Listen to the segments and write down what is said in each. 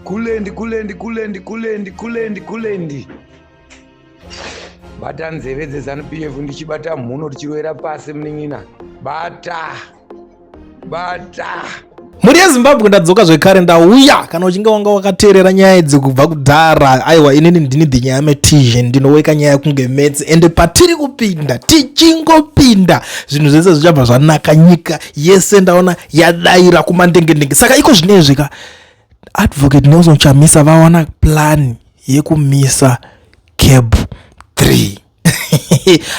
Kulendi, kulendi, kulendi, kulendi, kulendi, kulendi. Bata nzeve dzeZanu PF ndichibata mhuno tichirovera pasi munin'ina. Bata. Bata. Mhuri yeZimbabwe, ndadzoka zvekare, ndauya. Kana uchinge wanga wakateerera nyaya idzi kubva kudhara, aiwa, inini ndini the nyaya metizhen, ndinoweka nyaya kunge metsi. Ende patiri kupinda, tichingopinda, zvinhu zvese zvichabva zvanaka. Nyika yese ndaona yadaira kumandengendenge. Saka iko zvinezvi ka, Advocate Nelson Chamisa vawana plan yekumisa CAB 3.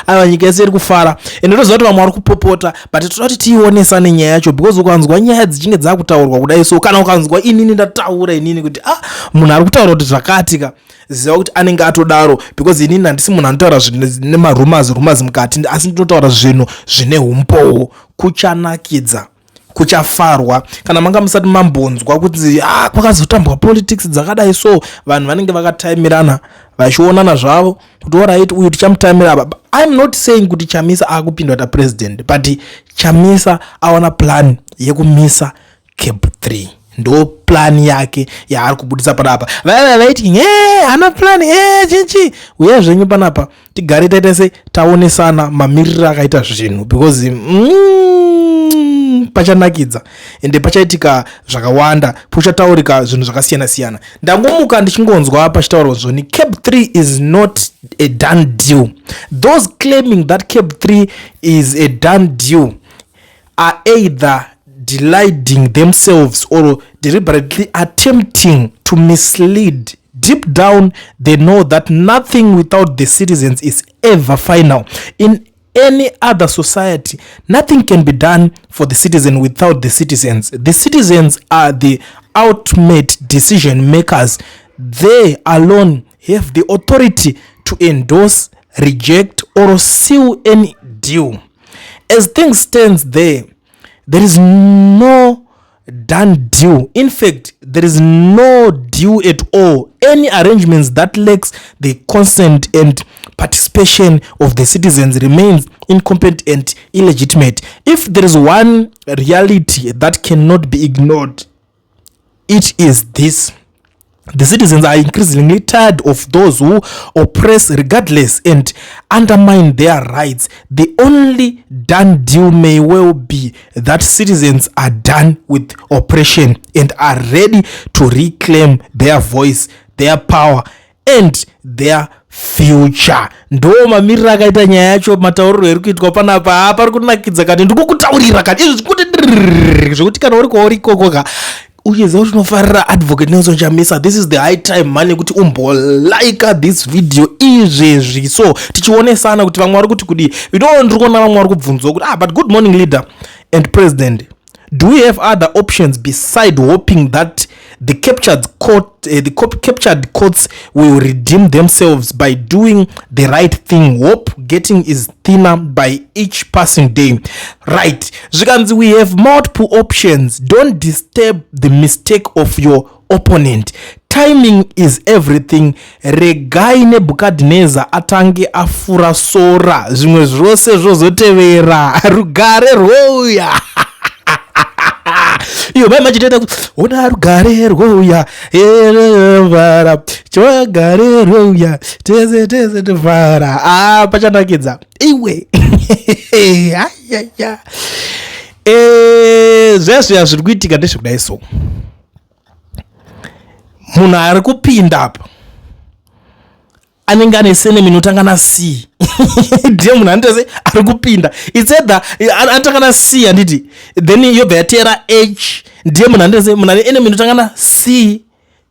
Aiwa, nyika yese iri kufara, ende ndoziva kuti vamwe vari kupopota, but toda kuti tiionesane nyaya yacho, because ukanzwa nyaya dzichinge dzakutaurwa kudai so, kana ukanzwa inini ndataura inini kuti ah, munhu ari kutaura kuti zvakati ka, ziva kuti anenge atodaro, because inini handisi munhu anotaura nemarumours rumours mukati, asi ndinotaura zvinhu zvine umbowo. Kuchanakidza, kuchafarwa. Kana manga musati mambonzwa kuti ah, kwakazotambwa politics dzakadai so, vanhu vanenge vakataimirana vachionana zvavo kuti alright, uyu tichamutaimira apa. I'm not saying kuti Chamisa akupindwa ta president, but Chamisa awana plan yekumisa CAB 3. Ndo plan yake yaari kubudisa panapa. Vaiva vaiti e hana plan e chichi, uya zvenyu panapa tigare taita se taonesana mamiriro akaita zvinhu, because pachanakidza ende pachaitika zvakawanda, puchataurika zvinhu zvakasiyana siyana. Ndangomuka ndichingonzwa pachitaurwa zvoni CAB 3 is not a done deal. Those claiming that CAB 3 is a done deal are either deluding themselves or deliberately attempting to mislead. Deep down, they know that nothing without the citizens is ever final. In any other society, nothing can be done for the citizen without the citizens. The citizens are the ultimate decision makers. They alone have the authority to endorse, reject or seal any deal. As things stands there is no done deal. In fact, there is no deal at all. Any arrangements that lacks the consent and participation of the citizens remains incompetent and illegitimate. If there is one reality that cannot be ignored, it is this: the citizens are increasingly tired of those who oppress regardless and undermine their rights. The only done deal may well be that citizens are done with oppression and are ready to reclaim their voice, their power and their future. Ndo mamiriro akaita nyaya yacho, matauriro eri kuitwa panapa. Pari kunakidza kati, ndikukutaurira kati izvi zvikuti zvekuti kana uri kwauri ikoko ka, uchiziva kuti unofarira Advocate Nelson Chamisa, this is the high time mani kuti umbolika this video izvezvi, so tichionesana kuti vamwe vari kuti kudii. Ino ndiri kuona vamwe vari kubvunzwa kuti ah, but good morning, leader and president. Do we have other options beside hoping that the captured courts will redeem themselves by doing the right thing? Hope getting is thinner by each passing day. Right, zvikanzi we have multiple options. Don't disturb the mistake of your opponent. Timing is everything. Regai Nebhukadhineza atange afura sora, zvimwe zvose zvozotevera. Rugare rwouya. Iyo mai machitoita kuti ona rugare rwouya, vara chogare rwouya, tese tese tovhara. A, pachanakidza iwe. Ayaya, zviya zviya zviri kuitika ndezvekudai. So munhu ari kupinda apa anenge ane surname inotanga na C. Ndiye munhu anoita se ari kupinda. It's either anotanga na C, handiti? Then yobva yateera H. Ndiye munhu anoita se munhu ane ename inotanga na C,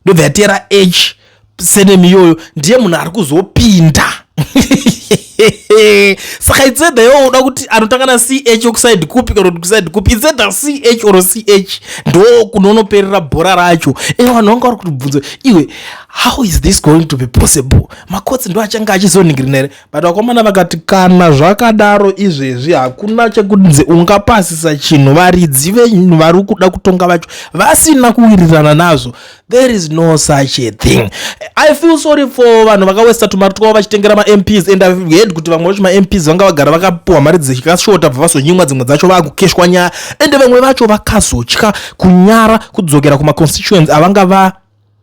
ndobva yateera H. Surname iyoyo ndiye munhu ari kuzopinda. Saka it's either iwe uda kuti anotanga na CH okuside kupi kana kuti kuside kupi. It's either CH or CH, ndo kunonoperera bhora racho. E, vanhu vanga vari kutibvunza iwe, how is this going to be possible? Makotsi ndo achange achizoningirina here? But vakomana vakati kana zvakadaro izvezvi hakuna chekunzi ungapasisa chinhu varidzi venyu vari kuda kutonga vacho vasina kuwirirana nazvo. There is no such a thing. I feel sorry for vanhu vakawesta tumari twavo vachitengera maMPs, and I've heard kuti vamwe vacho maMPs vanga vagara vakapuwa mari dzikashota, bva vazonyimwa dzimwe dzacho, vaakukeshwa nyaya. Ende vamwe vacho vakazotya kunyara kudzokera kumaconstituents avanga va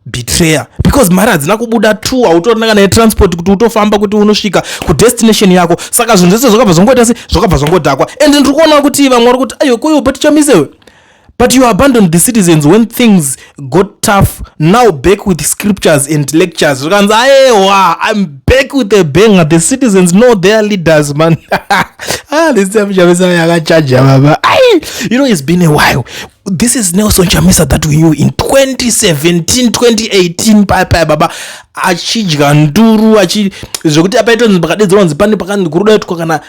Betrayer, because mari hadzina kubuda. Two, hautorina kana yetransport kuti utofamba kuti unosvika kudestination yako. Saka zvinhu zvese zvakabva zvongoita se zvakabva zvangodhakwa. And ndiri kuona kuti vamwe vari kuti, "Aiwe, koiwo, but Chamisewe, but you abandoned the citizens when things got tough. Now back with scriptures and lectures." Zvikanzi, "Aewa, I'm back with a banger. The citizens know their leaders, man." Ah, this time Chamisa yakachaja, baba. Ai, it's been a while. This is Nelson Chamisa that we knew in 2017, 2018 paya baba, achidya nduru, achi zvekuti apaitonzi pakadedzerwa kunzi pane pakanzi kurudaitwa kana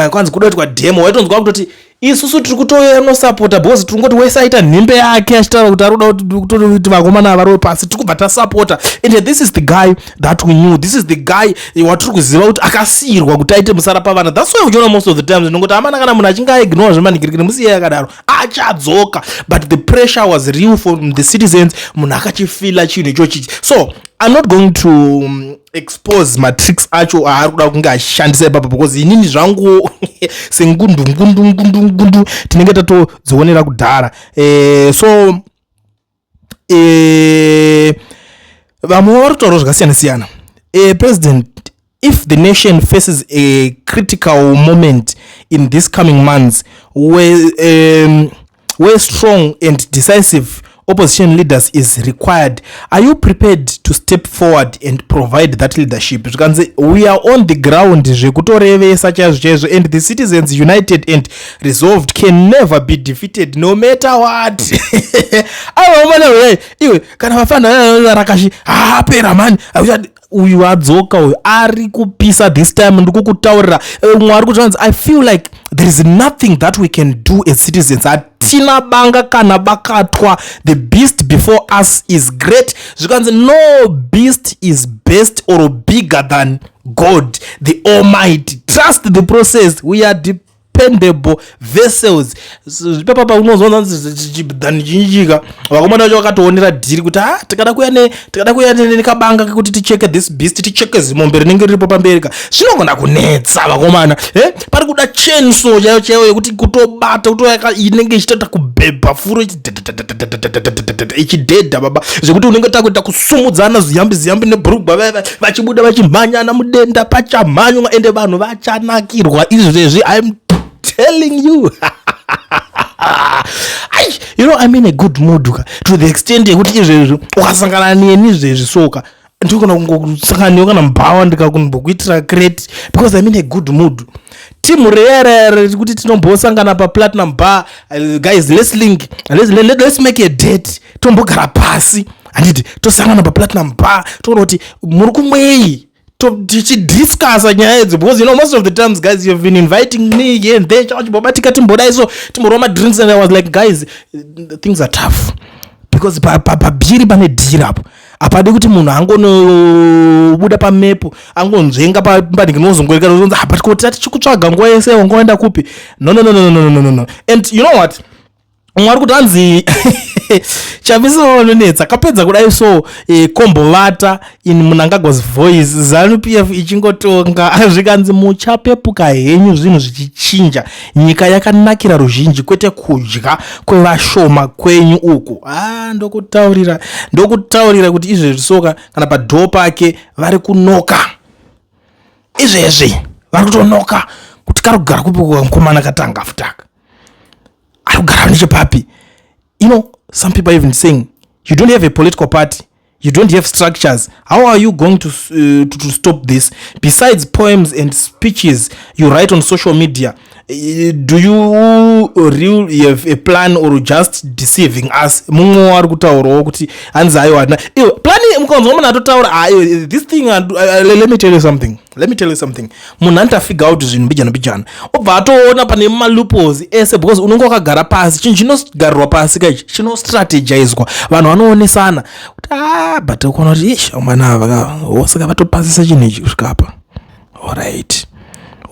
kwanzi kudaitwa demo, waitonzwa kutoti isusu tiri kutonosapota, because tiri kungoti wese aita nhimbe yake achitaura kuti ari kuda kuti vakomana varove pasi, tiri kubva tasapota. And this is the guy that we knew. This is the guy watiri kuziva kuti akasiyirwa kuti aite musara pavana. That's why uchiona most of the times ndinongoti, amana, kana munhu achinge aignora zvemanhikirikiri, musiye akadaro, achadzoka. But the pressure was real from the citizens. Munhu akachifila chinhu ichochichi. So I'm not going to expose matricks acho aari kuda kunge achishandisa ipapo, because inini zvangu sengundu ngundu ngundu ngundu tinenge tatodzionera kudhara. So vamwe vari kutaurawo zvakasiyana siyana. "President, if the nation faces a critical moment in this coming months where strong and decisive opposition leaders is required, are you prepared to step forward and provide that leadership?" Zvikanzi, "We are on the ground zvekutorevesa chaizvo chaizvo, and the citizens united and resolved can never be defeated, no matter what." Aiwa, iwe, kana vafana rakashi haapera mani, uyu adzoka, uyu ari kupisa this time, ndikukutaurira. Mumwe ari kuti vanzi, "I feel like there is nothing that we can do as citizens. Hatina banga kana bakatwa. The beast before us is great." Zvikanzi, "No beast is best or bigger than God the Almighty. Trust the process. We are dependable vessels." Ipapapa unozonza chibhani chinjika. Vakomana vacho vakatoonera dhiri kuti ha, tikada kuya nekabanga kekuti ticheke this beast, ticheke zimombe rinenge riripo pamberi ka, zvinogona kunetsa vakomana. Pari kuda chainsaw chaiyo chaiyo yekuti kutobata kutoyaka inenge ichitoita kubhebha furo, ichidhedha, baba, zvekuti unenge takuita kusumudzana ziyambi ziyambi nebhurugwa, vachibuda vachimhanyana mudenda, pachamhanywa, ende vanhu vachanakirwa izvezvi. I'm telling you. Ai, I'm in a good mood ka, to the extent yekuti izvezvi ukasangana neni izvezvi soka, ndikona kungosangana newe kana mubhawa, ndikakumbokuitira crate, because I'm in a good mood. Timu reyarere kuti tinombosangana paPlatinum Bar. Guys, let's link, let's make a date, tombogara pasi, handiti? Tosangana paPlatinum Bar, toona kuti muri kumwei, tichidiscussa nyaya idzi, because most of the times, guys, you've been inviting me here and there, chimbobatika, timbodai, so timborwa madrinks, and I was like, "Guys, things are tough," because pabhiri pane dhiri apo. Hapadi kuti munhu angonobuda pamepo, angonzvenga pambanhiki, nozongoreka zonzi, "Ah, but ko tati tichikutsvaga nguva yese, wangoenda kupi?" No, no, no, no, no, no, no, no. And you know what? Umwe ari kuti hanzi, "Chamisa vanonetsa kapedza kudai so kombovata in Mnangagwa's voice, ZANU PF ichingotonga." Zvikanzi, "Muchapepuka henyu zvinhu zvichichinja. Nyika yakanakira ruzhinji, kwete kudya kwevashoma kwenyu uku." Ah, ndokutaurira, ndokutaurira kuti izvezvi soka, kana padhoo pake vari kunoka izvezvi, vari kutonoka kuti kari kugara kupi mukomana katanga futaka, ari kugara nechepapi. Some people are even saying, "You don't have a political party, you don't have structures. How are you going to stop this? Besides poems and speeches you write on social media, do you really have a plan or just deceiving us?" Mumwe ari kutaurawo kuti hanzi, "Aiwa, iwe, plan." Mukanzwa munhu atotaura, aiwe, this thing, let me tell you something, let me tell you something. Munhu anoti afigure out zvinhu mbijana mbijana, obva atoona pane maloopholes ese, because unenge wakagara pasi. Chinhu chinogarirwa pasi kaichi, chinostrategizwa, vanhu vanoonesana kuti, "Ah, but ukuona kuti ish, mwana ava, saka vatopasisa chinhu ichi kusvika apa. Alright,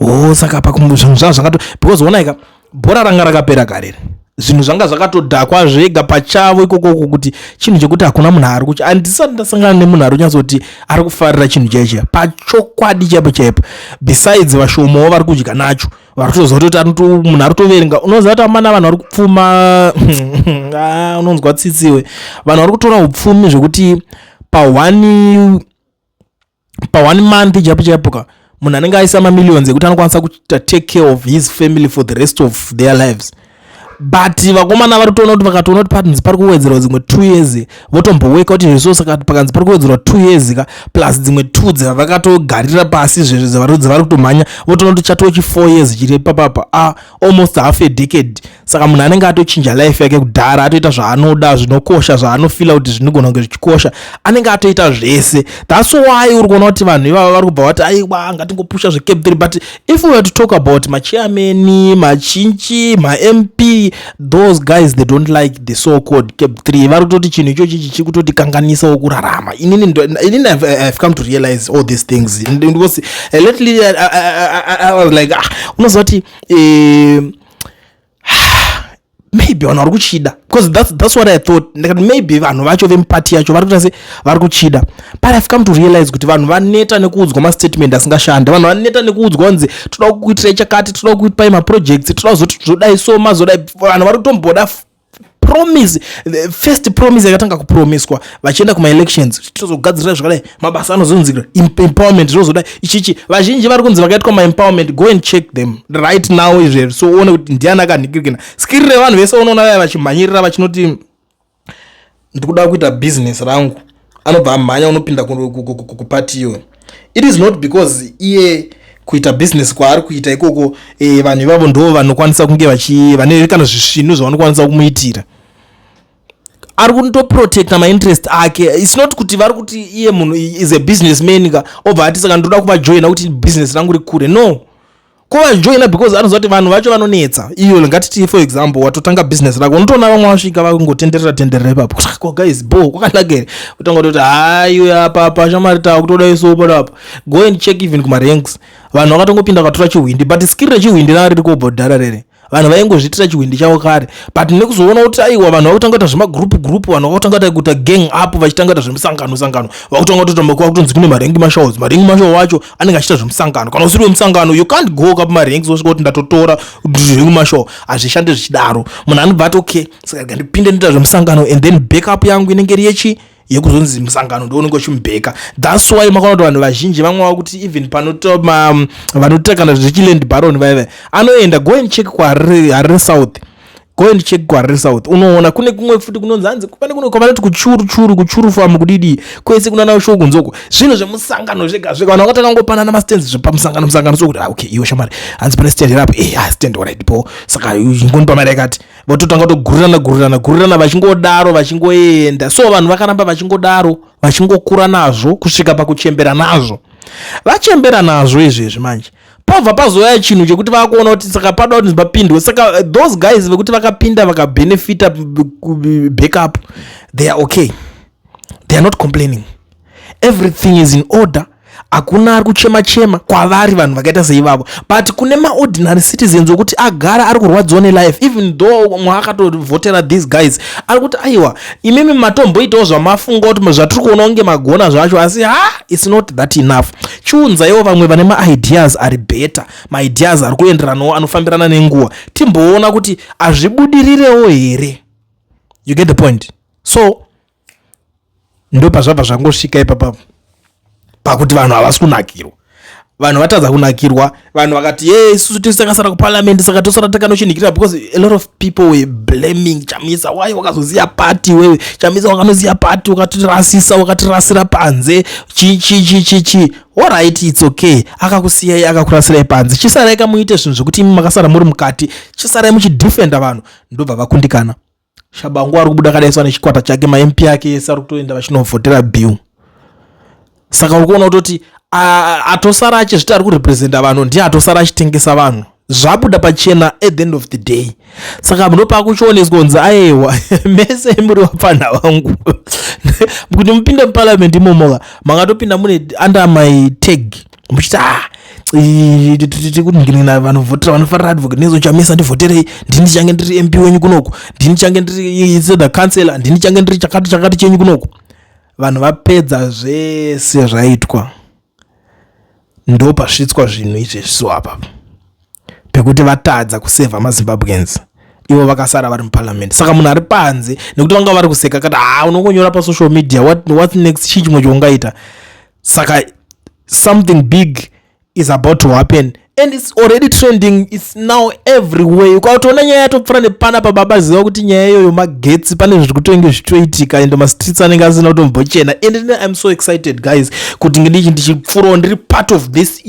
o saka apa zvinhu zvanga zvakato," because onaika bhora ranga rakapera karere, zvinhu zvanga zvakatodhakwa zvega pachavo ikokoko, kuti chinhu chekuti hakuna munhu ari kuchi, handisati ndasangana nemunhu ari kunyatsoti ari kufarira chinhu chaichiya pachokwadi chaipo chaipo, besides vashomawo vari kudya nacho, vari kutoziva kutoti munhu ari kutoverenga. Unoziva kuti amana, vanhu vari kupfuma. Ah, unonzwa tsitsiwe, vanhu vari kutora upfumi zvekuti Pa 1 month chaipo chaipo ka, munhu anenge aisa mamillions ekuti anokwanisa kuita take care of his family for the rest of their lives. But vakomana vari kutoona kuti vakatoona kuti panzi pari kuwedzerwa dzimwe 2 years, votomboweka kuti zvo. Saka pakanzi pari kuwedzerwa 2 years ka, plus dzimwe two dzavakatogarira pasi zvezvo dzavari kutomhanya, votoona kuti chatoo chi 4 years chiri papapa, a almost half a decade. Saka munhu anenge atochinja life yake kudhara, atoita zvaanoda zvinokosha, zvaanofeela kuti zvinogona kunge zvichikosha, anenge atoita zvese. That's why uri kuona kuti vanhu ivava vari kubva vati, "Aiwa, ngatingopusha zveCAB 3." But if we were to talk about machairman, machinchi, maMP, those guys, they don't like the so called CAB 3. Vari kutoti chinhu ichochi chichi kutotikanganisawo kurarama. Inini I've come to realize all these things because lately I was like, ah, unoziva kuti maybe vanhu vari kuchida, because that's what I thought. Ndikati maybe vanhu vacho vemupati yacho vari kuita se vari kuchida, but I've come to realize kuti vanhu vaneta nekuudzwa mastatement asingashandi. Vanhu vaneta nekuudzwa kunzi toda kukuitirai chakati, toda kuipai maprojects, toda kuzoti zvodai, so mazodai. Vanhu vari kutomboda promise. The first promise yakatanga kupromiswa vachienda kumaelections, tozogadzirira zvakadai, mabasa anozonzikira, empowerment zvozodai, ichichi. Vazhinji vari kunzi vakaitwa maempowerment, go and check them right now izvezvi, so uone kuti ndiani akanhikirikina skiri revanhu vese. Unoona vaya vachimhanyirira vachinoti, "Ndikuda kuita business rangu," anobva amhanya unopinda kupati iyoyo. It is not because iye kuita business kwaari kuita ikoko, vanhu ivavo ndo vanokwanisa kunge vachi vane kana zvisvinu zvavanokwanisa kumuitira. Ari kundoprotecta mainterest ake. It's not kuti vari kuti iye munhu is a businessman ka, obva ati, "Saka ndoda kuvajoina kuti business rangu rikure." No, kuvajoina because anoziva kuti vanhu vacho vanonetsa. Iyo ngatiti, for example, watotanga business rako, unotoona vamwe vasvika vakungotenderera tenderera ipapo. Ko guys, bo kwakanaka here? Utanga kutoti, "Hayi, apa pa shamari, takutoda iso panapa." Go and check even kumaranks, vanhu vakatongopinda vakatora chihwindi, but skiri rechihwindi ranga riri kobhodhara rere. Vanhu vaingozviitira chihwindi chavo kare, but nekuzoona kuti aiwa, vanhu vakutanga kuita zvemagroup group, vanhu vakutanga kuita gang up, vachitanga kuita zvemusangano sangano, vakutanga kutoita kwakutonzi kune marank marshals. Marank marshal wacho anenge achiita zvemusangano. Kana usiri wemusangano, you can't go kapamarranks wosvika kuti ndatotora rank marshal. Hazvishande zvichidaro. Munhu anobva ati, "Okay, saka rega ndipinde ndoita zvemusangano," and then backup yangu inenge iri yechi yekuzonzi musangano ndo unenge uchimubheka. That's why makaona kuti vanhu vazhinji vamwe vakuti even vanoita kana zvechiland baron vaiva anoenda. Go and check kuHarare South, go and check kuHarare South, unoona kune kumwe futi kunonzi hanzi pane kuno kwavanoti kuchuru churu, kuchuru famu, kudidi kwese kunana sho kunzoko, zvinhu zvemusangano zvega zvega. Vanhu vakatanga ngopanana mastands zvepamusangano musangano, so kuti, "Ah, okay, iwe shamari, hanzi pane stand irapo." "Eh, ah, stand, alright po, saka ingonipa mari yakati." Vototanga kutogurirana gurirana gurirana, vachingodaro vachingoenda. So vanhu vakaramba vachingodaro, vachingokura nazvo kusvika pakuchembera nazvo. Vachembera nazvo izvezvi manje, pabva pazouya chinhu chekuti vakuona kuti saka pada kuti vapindwe. Saka those guys vekuti vakapinda vakabenefita backup, they are okay, they are not complaining, everything is in order, hakuna ari kuchema chema kwavari vanhu vakaita seivavo. But kune maordinary citizens wekuti agara ari kurwadziwa nelife, even though mwaakatovhotera these guys, ari kuti, "Aiwa, imimi matomboitawo zvamafunga kuti zvatiri kuona kunge magona zvacho, asi ha, it's not that enough. Chiunzaiwo vamwe vane maideas ari better, maideas ari kuenderanawo, anofambirana nenguva, timboona kuti hazvibudirirewo here." You get the point? So ndo pazvabva zvangosvika ipapapo pakuti vanhu havasi kunakirwa. Vanhu vatadza kunakirwa. Vanhu vakati, "Ye, isusu tisi takasara kuparliament, saka tosara takanochinhikirira," because a lot of people were blaming Chamisa. "Why wakazoziya party wewe, Chamisa? Wakanoziya party, wakatirasisa, wakatirasira panze, chi chi chi chi chi." Alright, it's okay, akakusiyai, akakurasirai panze. Chisarai kamuite zvinhu zvekuti imi makasara muri mukati, chisarai muchidefenda vanhu. Ndobva vakundikana. Shabangu ari kubuda akadaiswa nechikwata chake, maMP ake ese ari kutoenda vachinovhotera bill. Saka uri kuona kutoti atosara achizviti ari kurepresenta vanhu ndiye atosara achitengesa vanhu. Zvabuda pachena at the end of the day. Saka munopakuchioneswa kunzi, "Aiwa, mese muri vapfana vangu. Kuti mupinde muparliament imomoka, makatopinda mune under my tag, muchiti, ah, tikuningiringa vanovhotera, vanofarira Advocate Nelson Chamisa, ndivhoterei, ndini change ndiri MP wenyu kunoku, ndini change ndiri the councillor, ndini change ndiri chakati chakati chenyu kunoku." Vanhu vapedza zvese zvaitwa, ndo pasvitswa zvinhu izvezvi. So apa pekuti vatadza kusevha maZimbabweans. Ivo vakasara vari muparliament. Saka munhu ari panze, nekuti vanga vari kuseka kati, ha, unongonyora pasocial media, what next? Chii chimwe chaungaita? Saka something big is about to happen and it's already trending. It's now everywhere. Ukatoona nyaya yatopfuura nepanapa, baba, ziva kuti nyaya iyoyo magetsi. Pane zviri kutonge zvichitoitika and mastreets anenge asina kutombochena. And I'm so excited, guys, kuti ndichi ndichipfuurawo ndiri part of this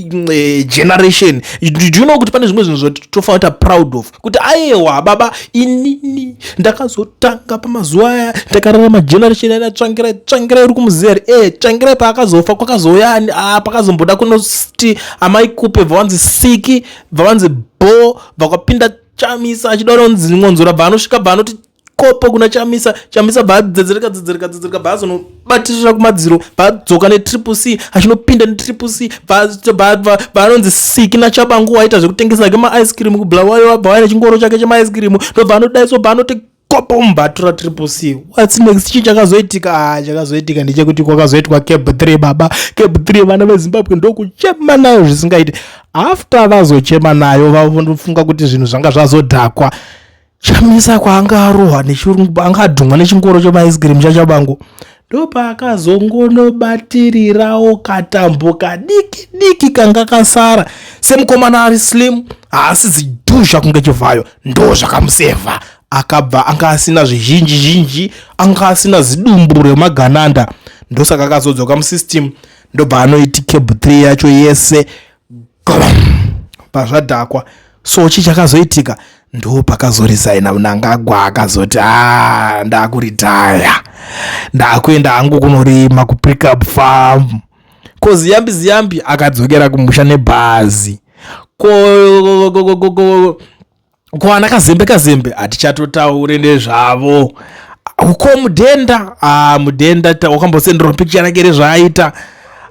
generation. Do you know kuti pane zvimwe zvinhu zvatofanira kuita proud of, kuti aiwa baba, inini ndakazotanga pamazuva aya, ndakararama generation yana Tsvangirai. Tsvangirai uri kumuziva here? Tsvangirai paakazofa, kwakazouya ani? Ah, pakazomboda kunoti amai Kupe, bva vanzi siki, bva vanzi bo, bva kwapinda Chamisa achida kunonzi Mwonzora, bva anosvika, bva anoti kopo kuna Chamisa. Chamisa bva adzedzereka, dzedzereka, dzedzereka, bva azonobatirira kumadziro, bva adzoka neTriple C, achinopinda neTriple C, bva anonzi siki naTshabangu. Waita zvekutengesa ke maice cream kuBulawayo, bva waine chingoro chake chemaice cream, ndobva anodaiso, bva anoti kopo mubhatura Triple C. What's next? Chii chakazoitika? Ah, chakazoitika ndechekuti kwakazoitwa CAB 3, baba. CAB 3, vana veZimbabwe ndokuchema nayo zvisingaiti. After vazochema nayo, vanofunga kuti zvinhu zvanga zvazodhakwa. Chamisa kwaanga arohwa, anga adhumwa nechingoro chemaice cream chaTshabangu, ndopaakazongonobatirirawo katambo kadiki diki kanga kasara. Semukomana ari slim, haasi zidhuzha kunge Chivhayo, ndo zvakamusevha. Akabva anga asina zvizhinji zhinji, anga asina zidumbu remagananda, ndosaka akazodzoka musystem, ndobva anoiti CAB 3 yacho yese pazvadhakwa. So chii chakazoitika? Ndo pakazoresigna Mnangagwa, akazoti, a, ndakuretire, ndakuenda hangu kunorima kuPrecabe Farm. Ko Ziyambi Ziyambi akadzokera kumusha nebhazi. Ko ana Kazembe Kazembe hatichatotaure nezvavo. Ko Mudhenda, ah, Mudhenda wakambosenderwa pikicha rake rezvaaita.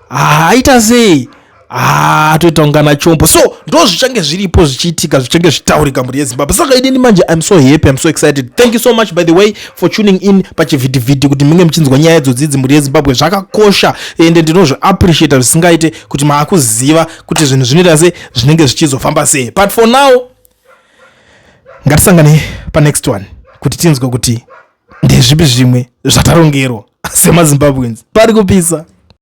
Ah, aita sei? Ah, toita ungana chombo. So ndo zvichange zviripo, zvichiitika, zvichange zvichitaurika, mhuri yeZimbabwe. Saka inini manje I'm so happy, I'm so excited. Thank you so much, by the way, for tuning in pachivhitivhiti kuti munge muchinzwa nyaya idzodzidzi, mhuri yeZimbabwe. Zvakakosha ende ndinozviappreciata zvisingaite kuti maakuziva kuti zvinhu zvinoita sei, zvinenge zvichizofamba sei. But for now, ngatisangane panext one kuti tinzwe kuti ndezvipi zvimwe zvatarongerwa semaZimbabweans. Pari kupisa.